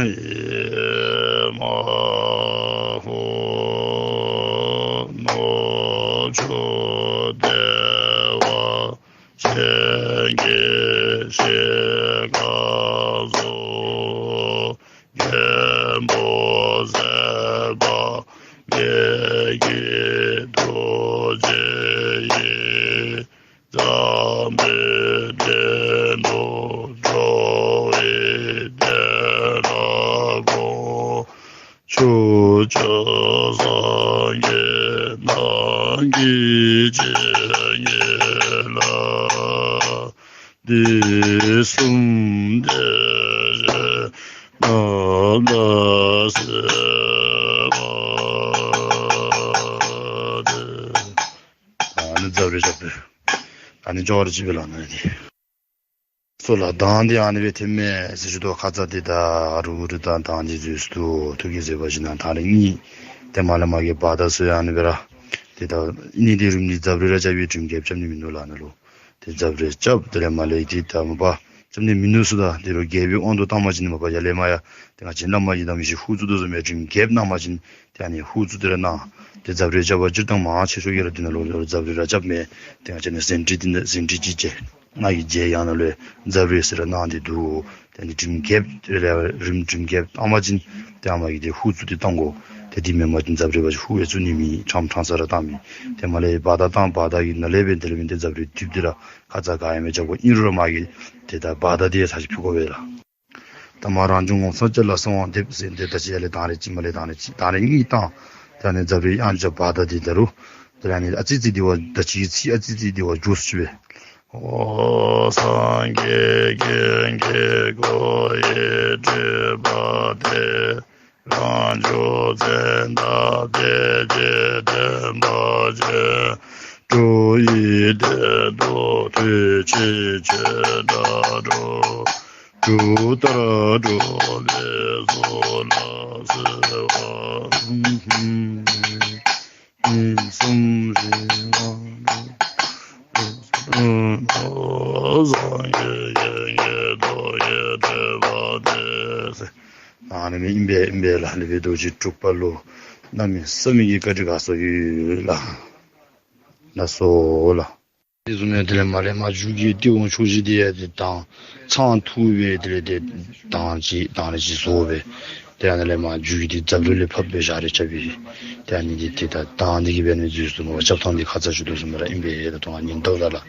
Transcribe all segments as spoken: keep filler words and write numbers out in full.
ཨེ་མ་ཧོ། ནོར་ཕྱུགས་བདེ་བ་ཅན་གྱི་གཤེགས་སྐར་རྫོགས། མགོན་པོ་ཟད་པ་མེད་ཀྱི་ཐུགས་རྗེ་ཡིས། འཛམ་བུའི་གླིང་དུ་འགྲོ་བའི་དོན་ལ་དགོངས། ཕྱོགས་བཅུ་སངས་རྒྱས་རྣམས་ཀྱི་སྤྱན་སྔར་ལ། དུས་གསུམ་བདེ་གཤེགས་རྣམས་ལ་གསོལ་བ་འདེབས། ཨ་ནི་འཛབ་རུས་རྐྱབ་པས། ཨ་ནི་ཅོག་ར་གཅིག་སྦེ་ལགས་ན་འདི། སོ་ལགས། གདངས་འདི་ཨ་ནི་སྦེ་ཐོནམ་མས་ཟེར་ཞུ་དོ། ཁ་ཙ་འདི་ད་རུག་རུག་དང་གདངས་འདི་འཛོལ་སོ་ཐུགས་ཀྱིས་བཟོད་པ་བཞིན་དང་། ད་རེས་ཨ་ནི་ཏེ་མ་ལས་མ་གི་བར་ད་ཚུ་ཡང་ཨ་ནི་སྦེ་ར་ཏེ་ད་ཨ་ནི་འདི་རུམ་འདི་འཛབ་རུས་ར་རྐྱབ་པའི་སྒྲིག་འགལ་རྐྱབ་ནི་མིན་ནུག་ལགས་ན་ལུ། ཏེ་འཛབ་རུས་རྐྱབ། དེ་ལས་མ་ལས་ཏེ་ད་མ་པ་རྐྱབ་ནི་མིན་ནུག་ཟེར། ད་དེ་རུ་རྒྱལ་པོའི་དབང་དུ་བཏང་པ་ཅིན་མ་པ་ཡར་ལས་མར་ཡང་ཏེ་ང་བཅས་བླ་མ་ཡི་དམ་ཡེ་ཤེས་ཧུར་བརྩོན་དོ་བཟུམ་སྦེ་སྒྲིག་འགལ་གནང་པ་ཅིན་ཏེ་ཨ་ནི་ཧུར་བརྩོན་དེ་ར་གནང་། ཏེ་འཛབ་རུས་རྐྱབ་པ་སྤྱིར་བཏང་མང་ཆེ་ཤོས་ཀྱིས་ར་འདི་ནང་ལུ་འཛབ་རུས་ར་རྐྱབ་མས། ཏེ་ང་བཅས་ནི་ཟན་བྲིས་འདི་ནི་ཟན་བྲིས་ཅིག་བྱས། ང་གིས་མཇལ་ཡང་ནང་ལུ་འཛབ་རུས་ཟེར་ར་གནང་སྟེ་འདུག། ཏེ་ཨ་ནི་སྒྲིག་འགལ་དེ་ལས་རིམ་སྒྲིག་འགལ་བཏང་པ་ཅིན་ཏེ་ཨ་མ་གིས་ཏེ་ཧུར་བརྩོན་དེ་བཏང་དགོ། ཏེ་དེ་མེན་པ་ཅིན་འཛབ་རུས་འབད་བ་ཅིན་ཧུར་སྦེ་བརྩོན་ནི་མེད། ཕྲང་ཕྲང་ས་ར་བཏང་མི། ཏེ་མ་ལས་བར་ད་བཏང་བར་ད་གི་ནང་ལས་འབད་དེ་ལས་འབད་ཏེ་འཛབ་རུས་མདུད་དེ་ར་ཁ་ཙ་ག་ཡང་མི་རྐྱབ་དགོ། ཨིན་རུང་ར་མ་གི་ཏེ་ད་བར་ད་དེ་ཚར་ཅིག་ཕུལ་དགོ་པས་ལགས། ད་མ་རང་བྱུང་ངོ་མཚར་ཅན་ལ་གསོལ་བ་འདེབས་ཟེར་ཏེ་ད་ཅི་ཡར་ལས་གདངས་རེ་གཅིག་མ་ལས་གདངས་རེ་གཅིག་གདངས་རེ་གཉིས་བཏང་། ད་ཨ་ནི་འཛབ་རུས་དབྱངས་འཇགས་བར་ད་འདི་ད་རུང་ད་ཨ་ནི་ཨ་ཙི་ཙི་འདི་བ་ད་ཅི་ཚིག་ཨ་ཙི་ཙི་འདི་བ་མགྱོགས་སུ་ཅིག་སྦེ། ཨོ་སངས་རྒྱས་ཀུན་གྱི་སྒོ་ཡི་སྒྲིབ་པ་སྟེ། རང་བྱུང་བཙན་དང་བདེ་བྱེད་བརྟན་པ་ཅན། འགྲོ་བའི་བདེ་སྟོང་ཐོབ་ཕྱིར་ཁྱེད་ལྟར་འགྲོ། གྲུབ་མཐའ་སྒྲོགས་པའི་ཚོགས་ལ་གསོལ་བ། གསུམ་རིམ་ལྔ་སངས་རྒྱས་ཀུན་གྱི་ཐུགས་ཀྱི་ཐོད་པ་སྟེ། ཨ་ནི་ཨིན་པས་ཨིན་པས་ལགས། ལེགས་པའི་རྡོ་རྗེ་དྲུག་པ་ལུ་གནམ་མེད་ས་མེད་ཀྱི་བཀའ་དྲིན་དགའ་ཚོར་ཡོད་ལགས། ལགས་སོ་ལགས། དེ་བཟུམ་ཡང་དེ་ལས་མ་ལས་མར་མཇུག་གི་ཏེ་འོང་ཆོག་ཅིག་དེ་ཡང་དེ་གདངས་ཚང་ཐུབ་པའི་དེ་ལས་དེ་གདངས་ཅིག་གདངས་རེ་ཅིག་བཟོ་སྦེ། ཏེ་ཨ་ནཱ་ལས་མར་མཇུག་གི་དེ་འཛབ་རུས་ལས་ཕབ་སྦེ་བཞག་རེ་རྐྱབ་པས། ཏེ་ཨ་ནི་དེ་དེ་ད་གདངས་འདི་གིས་འབད་ནི་འཛོལ་སོ་ནུག། རྐྱབ་ཐངས་འདི་ཁ་ཙ་ཞུ་དོ་བཟུམ་ར་ཨིན་པས། ད་ལྟོ་ང་ཉན་ལྟཝ་ད་ལགས།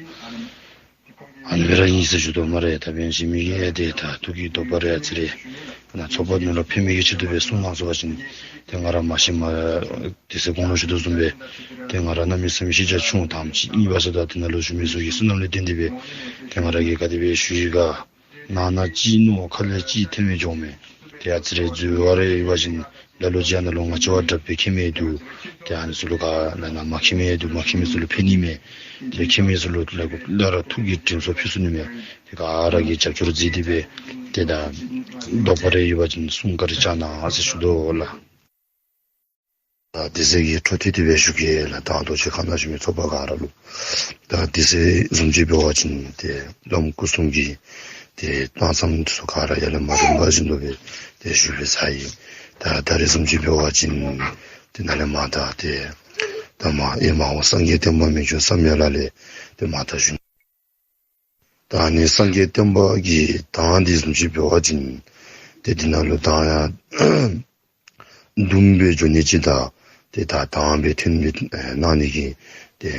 ཨ་ནི་སྦེ་ར་ཨིན་ཟེར་ཞུ་དོ་སྨ་རེ། ད་འབད་ཞིནམ་གི་ཨེ་དེ་ད་ཐུགས་ཀྱི་དོགས་པ་རེ་ཨ་ཙི་རེ་ན་ཚོགས་པ་ནང་ལུ་ཕན་མི་གི་ཆེད་དུ་སྦེ་གསུང་གནང་ཟེར་བ་ཅིན་ཏེ་ང་ར་མ་ཤེས་མ་དེ་ཚེ་གོང་ལུ་ཞུ་དོ་བཟུམ་སྦེ་ཏེ་ང་ར་གནམ་མེད་ས་མེད་ཤེས་རྒྱ་ཆུང་དང་ཅིག་ཨིན་པ་ས་ད་དེ་ནང་ལུ་བཞུགས་མི་ཚུ་གི་བསོད་ནམས་ལས་བརྟེན་ཏེ་སྦེ་ཏེ་ང་ར་གིས་ག་དེ་སྦེ་ཞུ་ཡི་ག། ནང་ན་གཅིག་མནོ་ཁ་ལས་གཅིག་ཐོན་མི་འགྱོ་མས། ཏེ་ཨ་ཙི་རེ་འཛོལ་བ་རེ་ཡོད་པ་ཅིན་ལ་ལུ་ཅིག་ཨ་ནཱ་ལུ་ང་བཅས་བ་དྲག་པས་མཁྱེན་མི་འདུག། ཏེ་ཨ་ནི་ཚུ་ལུ་ག་ནང་ན་མ་མཁྱེན་མི་འདུག། མ་མཁྱེན་མི་ཚུ་ལུ་ཕན་ནི་མས། ཏེ་མཁྱེན་མི་ཚུ་ལུ་ལ་ལ་ར་ཐུགས་ཀྱི་དྲིན་གཟོ་ཕུལ་ཚུགས་ནི་མས། ཏེ་ག་ར་གིས་རྒྱབ་སྐྱོར་མཛད་དེ་སྦེ་ཏེ་ད་དོགས་པ་རེ་ཡོད་པ་ཅིན་གསུང་བཀའ་དྲིན་བསྐྱང་གནང་ཟེར་ཞུ་དོ་ལགས། ད་དེ་ཚེ་གི་འཕྲོ་མཐུད་དེ་སྦེ་ཞུ་གེ་ལགས། ད་རྡོ་རྗེ་ཁང་ནང་བཞུགས་མི་ཚོགས་པ་ག་ར་ལུ། ད་དེ་ཚེ་བཟུམ་ཅིག་འབད་བ་ཅིན་ཏེ་བླམ་སྐུ་གསུམ་གྱི་ཏེ་གཏམ་ཚམས་ཚུ་ག་ར་ཡར་ལས་མར་རིམ་པ་བཞིན་དུ་སྦེ་ཏེ་ཞུ་སྦེ་ཚར་ཡི། ད་ད་རེས་བཟུམ་ཅིག་འབད་བ་ཅིན་ཏེ་ནཱ་ལས་མར་ད་ཏེ་ད་མར་ཨེ་མ་ཧོ་སངས་རྒྱས་བསྟན་པ་མི་འགྱུར་བསམ་ཡས་ལ་ལས་ཏེ་མར་ད་ཞུ། ད་ཨ་ནི་སངས་རྒྱས་བསྟན་པ་གི་གདངས་འདི་བཟུམ་ཅིག་འབད་བ་ཅིན་ཏེ་འདི་ནང་ལུ་གདངས་ཡང་དུམ་སྦེ་འགྱོ་ནི་ཅིག་དང་ཏེ་ད་གདངས་སྦེ་ཐོན་སྦེ་གནང་ནི་གི་ཏེ་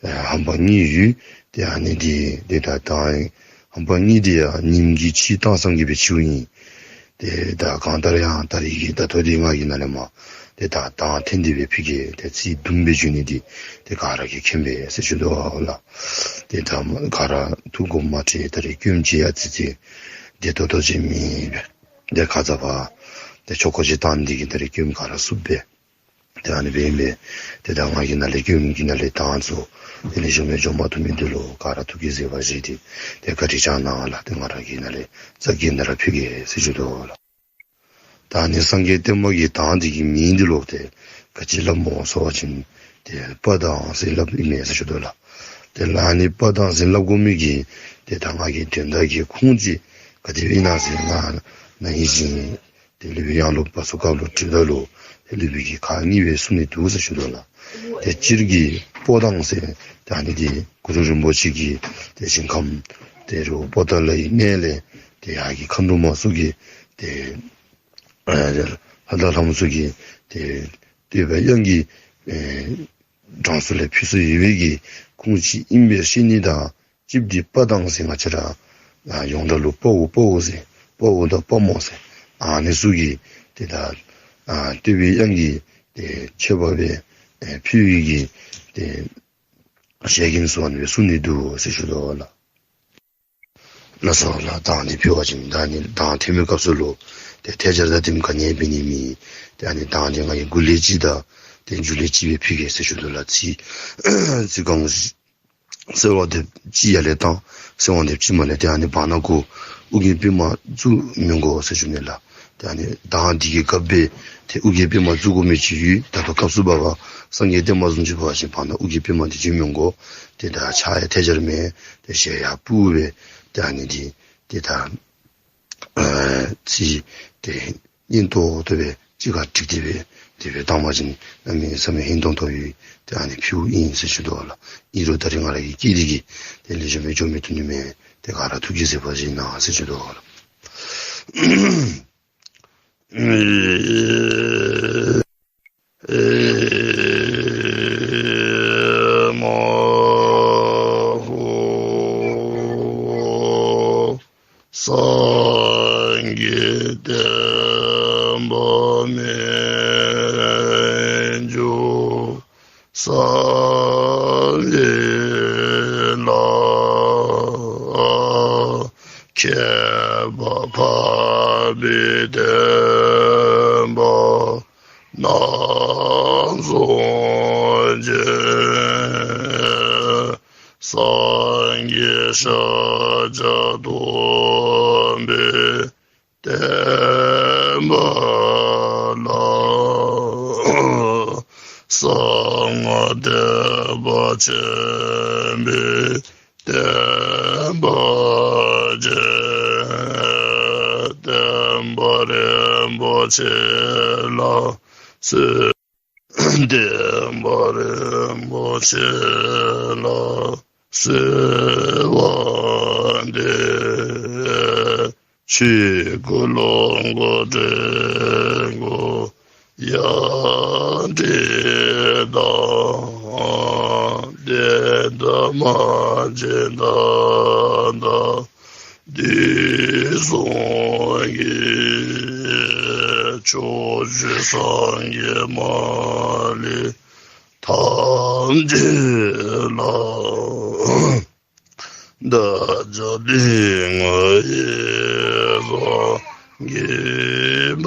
ཨེ་ཧམ་པ་གཉིས་ཡོད། ཏེ་ཨ་ནི་འདི་ཏེ་ད་གདངས་ཧམ་པ་གཉིས་འདི་ཡང་ཉིནམ་གི་ཕྱེད་དང་ཙམ་གྱི་སྦེ་ཕྱེཝ་ཨིན། ཏེ་ད་གང་ལྟར་ཡང་ད་རིས་ཀྱི་ད་ལྟོ་འདི་ང་གིས་ནཱ་ལས་མར་ཏེ་ད་གདངས་འཐེན་ཏེ་སྦེ་ཕུལ་གེ། ཏེ་ཚིག་དུམ་སྦེ་ཞུ་ནི་འདི་ཏེ་ག་ར་གིས་མཁྱེན་པས་ཟེར་ཞུ་དོ་ལགས། ཏེ་ད་ག་ར་ཐུགས་དགོངས་མ་ཁྲེལ། ད་རིས་སྐྱོན་ཅིག་ཡང་ཨ་ཙི་ཅིག་བདེ་ཏོག་ཏོ་ཅིག་མེད་པས། ཏེ་ཁ་ཙ་ཕར་ཏེ་ཆོ་ག་ཅིག་བཏང་ནི་འདི་གིས་ད་རིས་སྐྱོན་ག་ར་ཚུགས་པས། ཏེ་ཨ་ནི་སྦེ་ཨིན་པས། ཏེ་ད་ང་གིས་ནཱ་ལས་སྐྱོན་གྱི་ནཱ་ལས་གདངས་ཚུ་དེ་ལས་འགྱོ་མི་འགྱོ་མ་བཏུབ་མི་འདི་ལུ་ག་ར་ཐུགས་ཀྱིས་བཟོད་པ་བཞེས་ཏེ་ཏེ་བཀའ་དྲིན་བསྐྱང་གནང་ལགས། ཏེ་ང་ར་གིས་ནཱ་ལས་ཙག་གི་ནང་ར་ཕུལ་གེ་ཟེར་ཞུ་དོ་ལགས། ད་ཨ་ནི་སངས་རྒྱས་བསྟན་པ་གི་གདངས་འདི་གི་མིང་འདི་ལུ་ཏེ་ག་ཅི་སླབ་སྨོ་ཟེར་བ་ཅིན་ཏེ་དཔའ་གདངས་ཟེར་སླབ་ཨིན་མས་ཟེར་ཞུ་དོ་ལགས། ཏེ་ལགས་ཨ་ནི་དཔའ་གདངས་ཟེར་སླབ་དགོ་མི་གི་ཏེ་ད་ང་གིས་དོན་དག་གི་ཁུངས་ཅིག་ ག་དེ་སྦེ་ཨིན་ན་ཟེར་ང་ན་ཧིང་གཞེས་ནིང་དེ་སློབ་དཔོན་དབྱངས་སློབ་པ་ཚུ་སྐབས་ལུ་དྲིཝ་ད་ལུ་དེ་སློབ་དཔོན་གྱིས་ཁག་གཉིས་སྦེ་གསུངས་ནི་འདུག་ཟེར་ཞུ་དོ་ལགས། ཏེ་སྤྱིར་གྱིས་པོ་ཏང་ཟེར་ཏེ་ཨ་ནི་འདི་གུ་རུ་རིན་པོ་ཆེ་གིས་ཏེ་ཞིང་ཁམས་དེ་རུ་པོ་ཏ་ལའི་གནས་ལས་ཏེ་ཡར་གྱི་མཁའ་འགྲོ་མ་ཚུ་གིས་ཏེ་ཨ་ལྷ་དང་ལྷ་མོ་ཚུ་གིས་ཏེ་བསྟོད་པའི་དབྱངས་ཀྱི་ཨེ་གྲངས་སུ་ལས་ཕུལ་སྲོལ་ཡོད་པའི་གི་ཁུངས་ཅིག་ཨིན་པའི་ཤེས་ནི་དང་གཅིག་འདི་པ་ཏང་ཟེར་ང་བཅས་ར་ཡོངས་གྲགས་ལུ་དཔའ་བོ་དཔའ་བོ་ཟེར་དཔའ་བོ་དང་དཔའ་མོ་ཟེར་ཨ་ནི་ཚུ་གིས་ཏེ་ད་ཨ་བསྟོད་པའི་དབྱངས་ཀྱི་ཏེ་མཆོད་པ་སྦེ་ཨེ་ཕུལ་བའི་གི་ཏེ་ཞལ་རྒྱུན་སོང་བ་ནི་སྦེ་གསུངས་ནི་འདུག་ཟེར་ཞུ་དོ་ལགས། ལགས་སོ་ལགས། གདངས་འདི་ཕུལ་བ་ཅིན་ད་ནི་གདངས་ཐོན་པའི་སྐབས་སུ་ལུ་ཏེ་ཐལ་སྦྱར་དང་དེམ་ག་ནི་འབད་ནི་མེད། ཏེ་ཨ་ནི་གདངས་འདི་ང་གིས་མགུ་ལས་གཅིག་དང་ཏེ་མཇུག་ལས་གཅིག་སྦེ་ཕུལ་གེ་ཟེར་ཞུ་དོ་ལགས། ཚིག་ཚིག་རྐང་གསོལ་བ་འདེབས་གཅིག་ཡར་ལས་བཏང་། གསོལ་བ་འདེབས་གཅིག་མར་ལས། ཏེ་ཨ་ནི་བར་ན་གུ་ཨོ་རྒྱན་པདྨ་བཙུགས་མི་དགོ་ཟེར་ཞུ་ནི་ལགས། ཏེ་ཨ་ནི་གདངས་འདི་གི་སྐབས་སྦེ་ཏེ་ཨོ་རྒྱན་པདྨ་བཙུགས་དགོ་མི་ཅིག་ཡོད། ད་ལྟོ་སྐབས་སུ་བབ་པ་སངས་རྒྱས་བསྟན་པ་བཟུམ་ཅིག་འབད་བ་ཅིན་བར་ན་ཨོ་རྒྱན་པདྨ་འདི་བྱིན་མི་དགོ། ཏེ་ད་ཕྱག་ཡང་ཐལ་སྦྱར་མེན། ཏེ་ཞལ་ཡར་སྤུབས་སྦེ་ཏེ་ཨ་ནི་འདི་ཏེ་ད་ཨ་ཚིག་ཏེ་སྙན་ཏོང་ཏོ་སྦེ་གཅིག་ཁར་དྲིལ་ཏེ་སྦེ་དེ་སྦེ་བཏང་བ་ཅིན་གནམ་མེད་ས་མེད་ཧིང་སྟོང་ཏོ་ཡོད། ཏེ་ཨ་ནི་ཕུལཝ་ཨིན་ཟེར་ཞུ་དོ་ལགས། ཨིན་རུང་ད་རིས་ང་ར་གིས་བསྐྱལ་ཏེ་གིས་ཏེ་ལེགས་ཤོམ་སྦེ་འགྱོ་མི་བཏུབ་ནི་མས། ཏེ་ག་ར་ཐུགས་ཀྱིས་བཞེས་པར་བཞེས་གནང་ཟེར་ཞུ་དོ་ལགས། ཨེ་མ་ཧོ། སངས་རྒྱས་བསྟན་པ་མི་འགྱུར་ས་ལས་ལ། ཁྱད་པར་འཕགས་པའི་བསྟན་པ་རྣམ་གསུམ་གྱི། སངས་རྒྱས་ཤཱཀྱ་ཐུབ་པའི་བསྟན་པ་ལ། གསང་སྔགས་བསྟན་པ་ཆེན་པོའི་བསྟན་པ་ཅན། བསྟན་པ་རིན་པོ་ཆེ་ལ་གསོལ། བསྟན་པ་རིན་པོ་ཆེ་ལ་གསོལ་བ་འདེབས། ཆོས་སྐུ་ལོངས་སྐུ་འདྲེན་སྐུ་ཡང་དག་དང་། བསྟན་དང་སྨྲ་བྱེད་དང་དང་དུས་གསུམ་གྱི། ཕྱོགས་བཅུའི་སངས་རྒྱས་མ་ལུས་ཐམས་ཅད་ལ། བདག་ཅག་སྡེ་ལྔ་ཡི་སངས་རྒྱས་པ་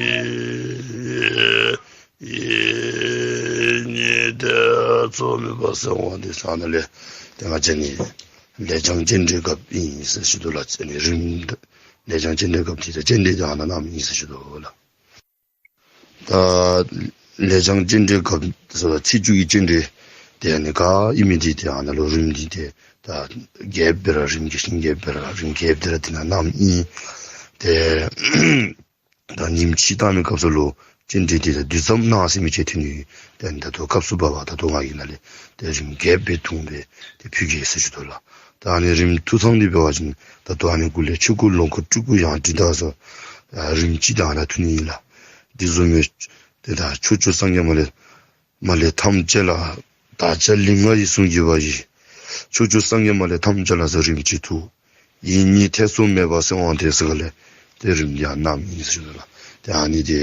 ཡི། ཡིད་གཉིས་ཐེ་ཚོམ་མེད་པ་གསོལ་བ་འདེབས། ས་ན་ལས་ཏེ་ང་བཅས་ནི་ལས་བྱང་སྤྱན་འདྲེན་སྐབས་ཨིན་ཟེར་ཞུ་དོ་ལགས། ཨ་ནི་རིམ་ལས་བྱང་སྤྱན་འདྲེན་སྐབས་འདི་ད་སྤྱན་འདྲེན་ད་ཨ་ནཱ་གནངམ་ཨིན་ཟེར་ཞུ་དོ་ལགས། ད་ལས་བྱང་སྤྱན་འདྲེན་སྐབས་ཟེར་བ་ཚེས་བཅུ་གི་སྤྱན་འདྲེན་དེ་ཨ་ནི་ག་ཨིན་མི་འདི་ཏེ་ཨ་ནཱ་ལུ་རིམ་འདི་ཏེ་ད་རྒྱསཔ་སྦེ་ར་རིམ་གྱིས་ཤིང་རྒྱསཔ་སྦེ་ར་རིམ་རྒྱསཔ་སྦེ་ར་དེ་ནང་གནངམ་ཨིན། ཏེ་ད་ཉིནམ་གཅིག་བཏང་མི་སྐབས་སུ་ལུ་སྤྱན་འདྲེན་འདི་ད་དུས་མཚམས་ནང་ཟེར་མི་ཅིག་ཐོན་ནི་ཡོད། ཏེ་ད་ལྟོ་སྐབས་སུ་བབ་པ་ད་ལྟོ་ང་གིས་ནཱ་ལས་ཏེ་རིམ་རྒྱསཔ་སྦེ་ཐུང་སྦེ་ཏེ་ཕུལ་གེ་ཟེར་ཞུ་དོ་ལགས། ད་ཨ་ནི་རིམ་ཐུང་ཐུང་འདི་འབད་བ་ཅིན་ད་ལྟོ་ཨ་ནི་མགུ་ལས་ཆོས་སྐུ་ལོངས་སྐུ་སྤྲུལ་སྐུ་ཡང་སྤྲུལ་དག་ཟེར་རིམ་གཅིག་ད་ཨ་ནཱ་ཐོན་ནི་ཨིན་ལགས། འདི་བཟུམ་སྦེ་ཏེ་ད་ཕྱོགས་བཅུའི་སངས་རྒྱས་མ་ལུས་མ་ལུས་ཐམས་ཅད་ལ། བདག་ཅག་ལུས་ངག་ཡིད་གསུམ་གྱི་བ་ཡི། ཕྱོགས་བཅུའི་སངས་རྒྱས་མ་ལུས་ཐམས་ཅད་ལ་ཟེར་རིམ་གཅིག་ཐུང་། ཡིད་གཉིས་ཐེ་ཚོམ་མེད་པ་གསོལ་བ་འདེབས་ཟེར་ག་ལས་ཏེ་རིམ་འདི་ཡང་གནངམ་ཨིན་ཟེར་ཞུ་དོ་ལགས། ཏེ་ཨ་ནི་འདི་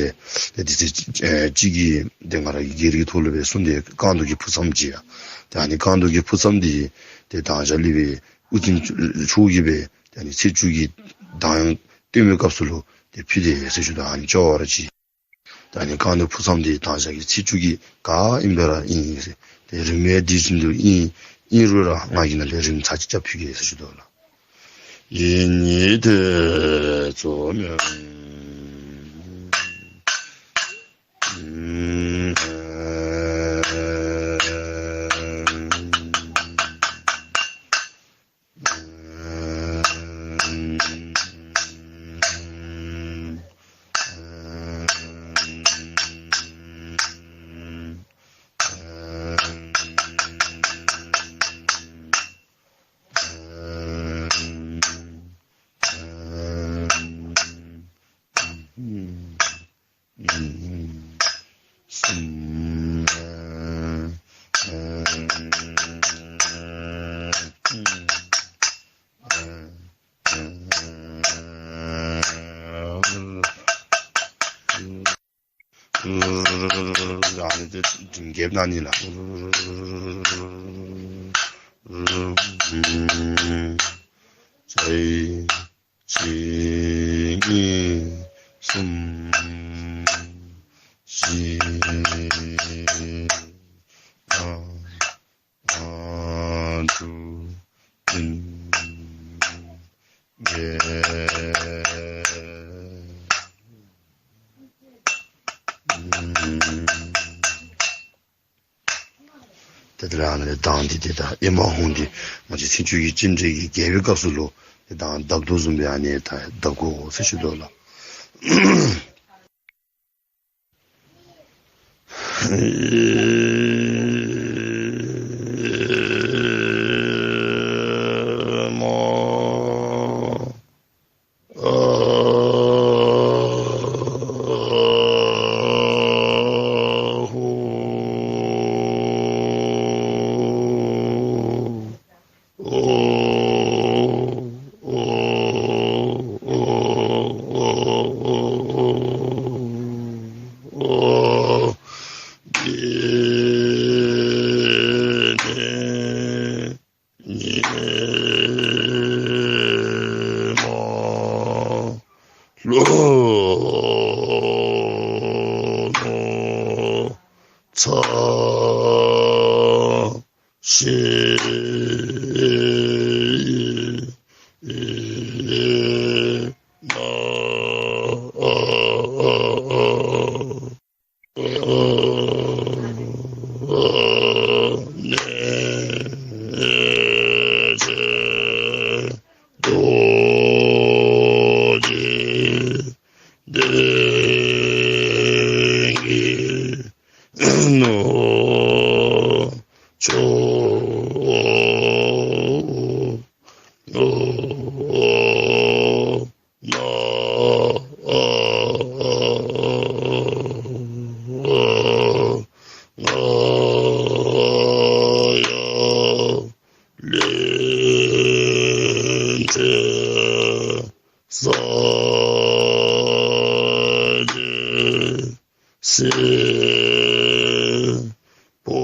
ཏེ་འདི་ཚེས་ཨེ་གཅིག་གི་ཏེ་ང་ར་གིས་སྒེར་གྱི་ཐོག་ལུ་སྦེ་གསུངས་ཏེ་རྐང་འདོན་གྱི་ཕུར་མཚམས་ཅིག་ཡ། ཏེ་ཨ་ནི་རྐང་འདོན་གྱི་ཕུར་མཚམས་འདི་ཏེ་དང་ཞག་ལས་སྦེ་དབུ་འཛིན་མཆོག་གིས་སྦེ་ཏེ་ཨ་ནི་ཚེས་བཅུ་གི་གདངས་སྟོན་པའི་སྐབས་སུ་ལུ་ཏེ་ཕུལ་ཏེ་ཟེར་ཞུ་དོ། ཨ་ནི་ཅོག་ར་ཅིག། ད་ཨ་ནི་རྐང་འདོན་ཕུར་མཚམས་འདི་དང་ཞག་གི་ཚེས་བཅུ་གི་ག་ཨིན་པ་ར་ཨིན་ཟེར། ཏེ་རིམ་ཡང་འདི་བཞིན་དུ་ཨིན། ཨིན་རུང་ར་ང་གིས་ནཱ་ལས་རིམ་ཚར་གཅིག་རྐྱབ་ཕུལ་གེ་ཟེར་ཞུ་དོ་ལགས། ཡིད་གཉིས་ཐེ་ཚོམ་མེད། ཨ་ནི་དེ་འབྲིང་རྒྱབ་ནང་ནི་ལགས། གཅིག་གཉིས་གསུམ་བཞི་ལྔ་ལྔ་དྲུག་བདུན་བརྒྱད། ཏེ་དེ་ལས་ཨ་ནི་གདངས་འདི་ཏེ་ད་ཨེ་མ་ཧོན་འདི་ང་བཅས་ཚིག་མཆོག་གི་སྤྱི་འགྲེལ་གྱི་རྒྱས་པའི་སྐབས་སུ་ལུ་ཏེ་གདངས་བརྡབ་དོ་བཟུམ་སྦེ་ཨ་ནི་ད་བརྡབ་དགོ་ཟེར་ཞུ་དོ་ལགས། ཉི་མ་ལྷོ་ནུབ་ཚ་ཤེས་ནང་གནས་བྱས་རྡོ་རྗེ་གདན་གྱི་ནུབ་ཕྱོགས་ནང་ང་ཡང་ལན་ཅིག་སངས་རྒྱས་སྲིད་པོ་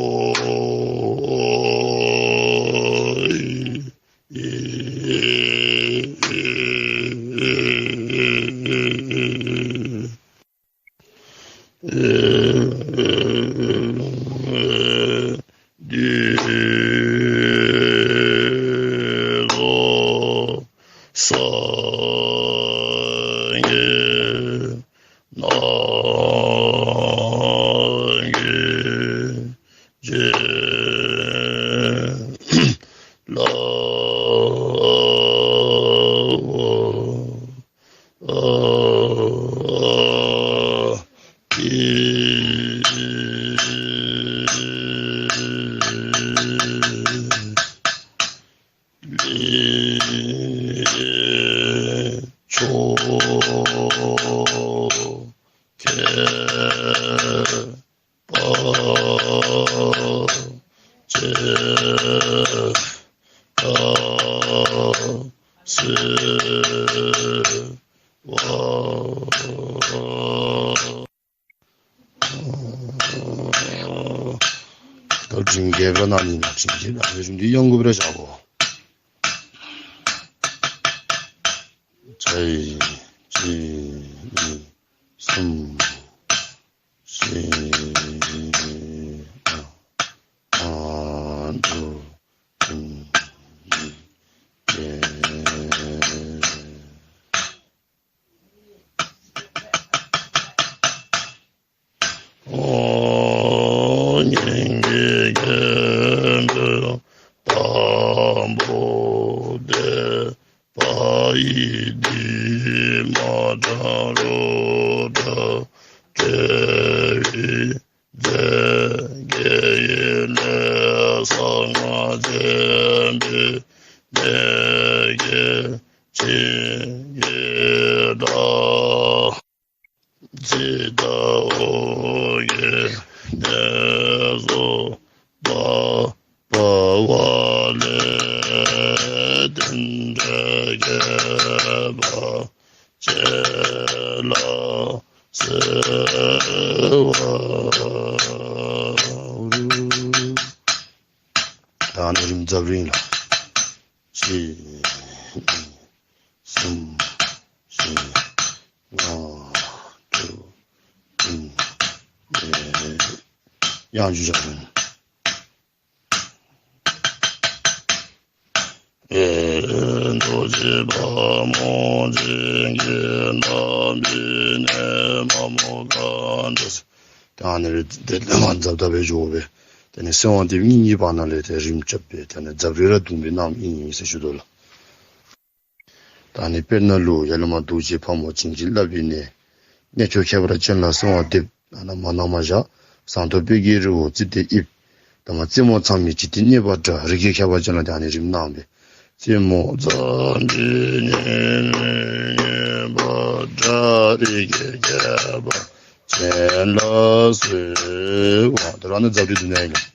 ཡི། འདི་ལོ་སངས་རྒྱས་རྣམས་ཀྱི་རྗེས་ལ། ཨ་ཨ་ཨ་ཨ་ཨ། ལས་མཆོག་ཁྱད་པར་ཅན་ད་གསོལ་བ། ད་འབྲིང་རྒྱབ་ར་ནང་ནི་ལགས། འབྲིང་རྒྱབ་ར་རེ་བཞིན་འདི་ཡང་དགོ་པ་ར་བཞག་གོ། གཅིག་གཉིས་གསུམ་བཞི་ལྔ་ལྔ་དྲུག་བདུན་བརྒྱད། ཨོ་སྙིང་གི་རྒྱལ་པོ་དམ་པོ་དེ། པ་ཡི་དྲི་མ་དང་རོ་བྲག་བྲལ་བའི་རྫས། དགེ་བའི་ལས་བསགས་ང་བྱས་པའི་གནས་བརྒྱད་བྱིན་གྱིས་བདག་ཇི་ལྟ་བ་དགེ་ ཅེ་ལ་སེ་བ་རུ། ད་ཨ་ནི་རིམ་འཛབ་རིམ་ལགས། གཅིག་གཉིས་གསུམ་བཞི་ལྔ་དྲུག་བདུན་བརྒྱད། དབྱངས་འགྱུར་འཇམ་རིམ། ཨེ་རྡོ་རྗེ་ཕག་མོ་འཇིགས་མཛད་རྣམ་པའི་གནས། མ་མོ་དགའ་འདི་ཟེར། ད་ཨ་ནི་སྦེ་དེ་ལས་མར་འཛབ་འཛབ་སྦེ་འགྱོ་སྦེ། དེ་ལས་སེང་བ་འདི་གཉིས་ཀྱི་བར་ན་ལས་ཏེ་རིམ་རྐྱབ་སྦེ་དེ་ལས་འཛབ་རིམ་ར་བརྡུང་སྦེ་གནངམ་ཨིན་ཟེར་ཞུ་དོ་ལགས། ད་ཨ་ནི་དཔེར་ན་ལུ་ཡར་ལས་མར་རྡོ་རྗེ་ཕག་མོ་བྱིན་གྱིས་བརླབས་པའི་གནས། གནས་མཆོག་ཁྱད་པར་ཅན་ལ་སེང་བ་འདེབས། ཨ་ནཱ་མར་ནང་མར་བཞག། ཟངས་མདོག་དཔལ་གྱི་རི་བོ་བརྩིགས་ཏེ་ཡིབ། ད་མར་རྩེ་མོ་ཚངས་མི་འཇིག་རྟེན་མཉེས་པ་འདྲ། རི་རྒྱལ་ཁྱད་པར་ཅན་ལ་ད་ཨ་ནི་རིམ་གནང་སྦེ། རྩེ་མོ་ཚངས་མི་འཇིག་རྟེན་མཉེས་པ་འདྲ། རི་རྒྱལ་ཁྱད་པར་ཅན་ལ་སེང་བ། ད་རུང་ཨ་ནི་འཛབ་རིམ་བརྡུང་ནི་ཨིན་ལགས།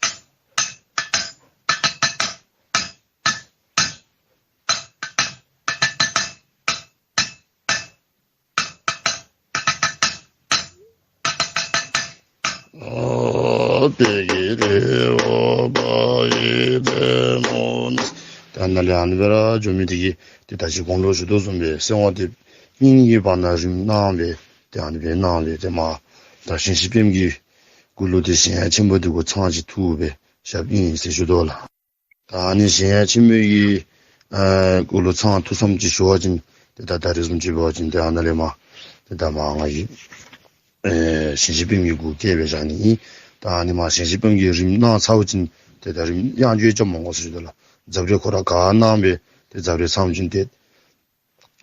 ཨ་དཔལ་གྱི་རི་བོ་དཔག་ཡས་རྩེ་མོ་ན། ད་ནཱ་ལས་ཨ་ནི་སྦེ་ར་འགྱོ་མི་འདི་གིས་ཏེ་ད་ཅི་གོང་ལུ་ཞུ་དོ་བཟུམ་སྦེ་སེང་བ་འདི་གཉིས་ཀྱི་བར་ན་རིམ་གནང་སྦེ་ཏེ་ཨ་ནི་སྦེ་གནང་སྦེ་ཏེ་མར་ད་ཞིང་གཤེགས་པདྨ་གི་གུ་ལུ་ཏེ་གཞལ་ཡས་ཆེན་པོ་འདི་གུ་ཚངས་ཅིག་ཐུག་སྦེ་བཞགཔ་ཨིན་ཟེར་ཞུ་དོ་ལགས། ད་ཨ་ནི་གཞལ་ཡས་ཆེན་པོ་གི་ཨ་གུ་ལུ་ཚངས་ཐུགས་སམ་ཅིག་ཞུ་བ་ཅིན་ཏེ་ད་ད་རེས་བཟུམ་ཅིག་འབད་བ་ཅིན་ཏེ་ཨ་ནཱ་ལས་མར་ཏེ་ད་མར་ང་གིས་ཨེ་ཞིང་གཤེགས་པདྨ་གི་གུ་བཀལ་སྦེ་བཞག་ནི་ཨིན། ད་ཨ་ནི་མར་ཞིང་གཤེགས་པདྨ་གི་རིམ་གནང་ཚར་བ་ཅིན་ཏེ་ད་རིམ་དབྱངས་འགྱུར་རྐྱབ་མ་དགོ་ཟེར་ཞུ་དོ་ལགས། འཛབ་རིམ་ཁོ་ར་ག་གནང་སྦེ་ཏེ་འཛབ་རིམ་ཚངམ་ཅིག་ཏེ།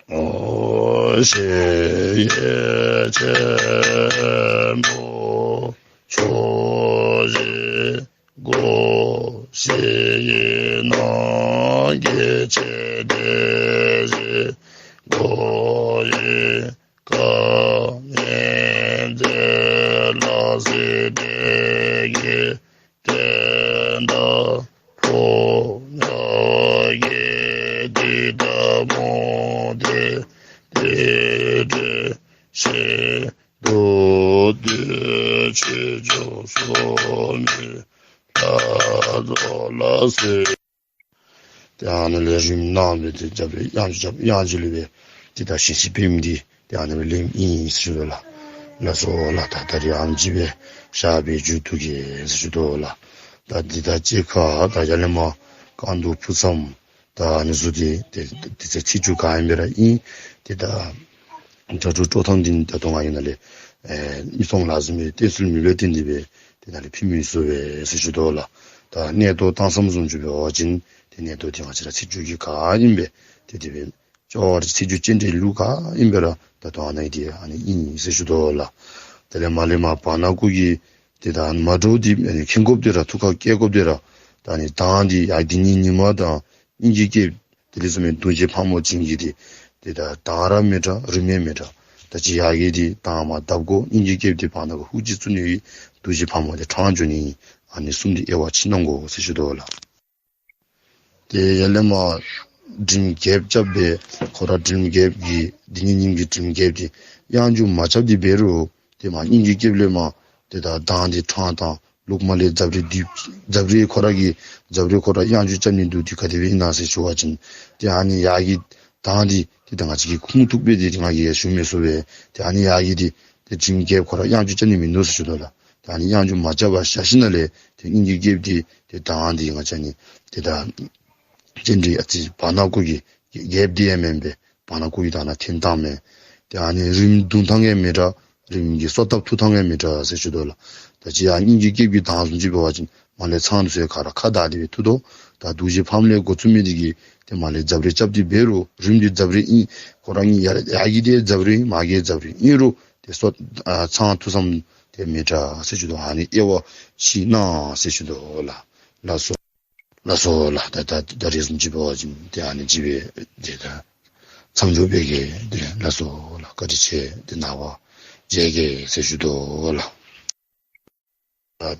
ཨོ་གཞལ་ཡས་ཆེན་པོ་ཕྱོགས་བཞི་སྒོ་བཞི་ཡི་ནང་གི་ཕྱི་དེ་བཞི་སྒོ་ཡི་ཁ་མཉྫནི་ལ་སི་ཏེ་གི་ཏེ་ད་ཕོ་ཉ་གི་ཏི་ད་མོ་ཏེ་ཏེ་ཏེ་ཤེ་དོ་ཏེ་ཆེ་ཆུང་སོ་མི་ལ་ཛོ་ལ་སེ། ཏེ་ཨ་ནཱ་ལས་རིམ་གནང་སྦེ་ཏེ་རྐྱབ་སྦེ་དབྱངས་ཅིག་རྐྱབ་དབྱངས་ཅིག་ལུ་སྦེ་ཏེ་ད་ཞིང་གཤེགས་པདྨ་འདི་ཏེ་ཨ་ནཱ་སྦེ་ལེནམ་ཨིན་ཟེར་ཞུ་དོ་ལགས། ལགས་སོ་ལགས། ད་ད་རིས་ཨ་ནེམ་ཅིག་སྦེ་བཞག་པའི་མཇུག་བསྡུ་གེ་ཟེར་ཞུ་དོ་ལགས། ད་འདི་ད་གཅིག་ཁར་ད་ཡར་ལས་མར་བཀང་རྡོ་ཕུ་མཚམས་ད་ཨ་ནི་བཟུམ་འདི་ཏེ་དེ་ཚེ་ཚེས་བཅུ་ག་ཨིན་པ་ར་ཨིན། ཏེ་ད་གྲྭ་ཕྲུག་སྤྲོ་ཐངས་འདི་ད་ལྟོ་ང་གིས་ནཱ་ལས་ཨེ་མི་ཚང་ལ་བཟུམ་སྦེ་བསྟན་སྲོལ་མེདཔ་ལས་བརྟེན་ཏེ་སྦེ་ཏེ་ནཱ་ལས་ཕུལ་མི་ཚུགས་པས་ཟེར་ཞུ་དོ་ལགས། ད་གནས་ཐོག་བཏང་མཚམས་བཟུམ་ཅིག་འབད་བ་ཅིན་ཏེ་གནས་ཐོག་འདི་ང་བཅས་ར་ཚེས་བཅུ་གི་ག་ཨིན་པས། ཏེ་དེ་སྦེ་ཅོག་ར་ཚེས་བཅུ་སྤྱན་འདྲེན་ལུ་ག་ཨིན་པས་ར་ད་ལྟོ་ཨ་ནི་འདི་ཨ་ནི་ཨིན་ཟེར་ཞུ་དོ་ལགས། དེ་ལས་མར་ལས་མར་བར་ན་གུ་གི་ཏེ་ད་མ་འདྲཝ་འདི་ཨ་ནི་མཁྱེན་དགོཔ་འདི་ར་ཐུགས་ཁར་བསྐྱེད་དགོཔ་འདི་ར་ད་ཨ་ནི་གདངས་འདི་ཡར་འདི་ཉིད་ཉི་མ་དང་སྙིང་གི་རྒྱལཔོ་དེ་ལས་བཟུམ་སྦེ་རྡོ་རྗེ་ཕག་མོ་བྱིན་གྱིས་འདི་ཏེ་ད་གདངས་ར་མི་འདྲ་རིམ་ཡང་མི་འདྲ། ད་ཅི་ཡར་གྱི་འདི་གདངས་མར་བརྡབ་དགོ། སྙིང་གི་རྒྱལཔོ་འདི་བར་ན་གུ་ཧུ་ཅིག་བཙུགས་ནི་ཡོད། རྡོ་རྗེ་ཕག་མོ་འདི་ཕྲང་འགྱོ་ནི་ཨིན། ཨ་ནི་གསུམ་འདི་དབྱེ་བ་ཕྱེ་གནང་དགོ་ཟེར་ཞུ་དོ་ལགས། ཏེ་ཡར་ལས་མར་འབྲིང་རྒྱསཔ་རྐྱབ་སྦེ་ཁོ་ར་འབྲིང་རྒྱསཔ་གི་འདི་ཉིད་ཉིད་ཀྱི་འབྲིང་རྒྱསཔ་འདི་དབྱངས་འགྱུར་མ་རྐྱབ་སྟེ་འབད་རུང་ཏེ་མར་སྙིང་གི་རྒྱལཔོ་ལས་མར་ཏེ་ད་གདངས་འདི་ཕྲང་དང་ལོག་མར་ལས་འཛབ་རིམ་འདི་འཛབ་རིམ་ཁོ་ར་གི་འཛབ་རིམ་ཁོ་ར་དབྱངས་འགྱུར་རྐྱབ་ནི་འདུག། འདི་ག་དེ་སྦེ་ཨིན་ན་ཟེར་ཞུ་བ་ཅིན་ཏེ་ཨ་ནི་ཡར་གྱི་གདངས་འདི་ཏེ་ད་ང་བཅས་ཀྱི་ཁུངས་ཐུག་པའི་འདི་ང་གིས་ཞུ་མི་ཚུགས་པས། ཏེ་ཨ་ནི་ཡར་གྱི་འདི་ཏེ་འབྲིང་རྒྱསཔ་ཁོ་ར་དབྱངས་འགྱུར་རྐྱབ་ནི་མིན་འདུག་ཟེར་ཞུ་དོ་ལགས། ཏེ་ཨ་ནི་དབྱངས་འགྱུར་མ་རྐྱབ་པར་བཞག་ཞིནམ་ལས་ཏེ་སྙིང་གི་རྒྱལཔོ་འདི་ཏེ་གདངས་འདི་ང་བཅས་ནི་ཏེ་ད་སྤྱན་འདྲེན་ཨ་ཙི་བར་ན་གུ་གི་རྒྱསཔ་འདི་ཡང་མེན་པས། བར་ན་གུ་གི་ད་ནཱ་འཐེན་ཐངས་མེན། ཏེ་ཨ་ནི་རིམ་བརྡུང་ཐངས་ཡང་མི་འདྲ། རིམ་གྱི་སོར་བཏབ་འཐུ་ཐངས་ཡང་མི་འདྲ་ཟེར་ཞུ་དོ་ལགས། ད་ཅི་ཡར་སྙིང་གི་རྒྱལཔོ་གི་གདངས་བཟུམ་ཅིག་འབད་བ་ཅིན་མར་ལས་ཚངས་འདི་ཚུ་ག་ར་ཁ་བརྡ་སྟེ་སྦེ་འཐུ་དོ། ད་རྡོ་རྗེ་ཕག་མོ་ལས་འགོ་བཙུགས་མི་འདི་གིས་ཏེ་མར་ལས་འཛབ་རིམ་རྐྱབ་སྟེ་འབད་རུང་རིམ་འདི་འཛབ་རིམ་ཨིན། ཁོ་ར་གཉིས་ཡར་ཡར་གྱི་འདི་འཛབ་རིམ་མར་གྱི་འཛབ་རིམ་ཨིན་རུང་ཏེ་སོར་ཨ་ཚངས་འཐུ་མཚམས་འདི་མི་འདྲ་ཟེར་ཞུ་དོ། ཨ་ནི་དབྱེ་བ་ཕྱེ་གནང་ཟེར་ཞུ་དོ་ལགས། ལགས་སོ། ལགས་སོ་ལགས། ད་ད་ད་རེས་བཟུམ་ཅིག་འབད་བ་ཅིན་ཏེ་ཨ་ནི་ཅིག་སྦེ་ཏེ་ད་མཚམས་འཇོག་འབད་གེ། ཏེ་ལགས་སོ་ལགས། བཀའ་དྲིན་ཆེ། ཏེ་ནངས་པ་མཇལ་གེ་ཟེར་ཞུ་དོ་ལགས། ད་ཏེ་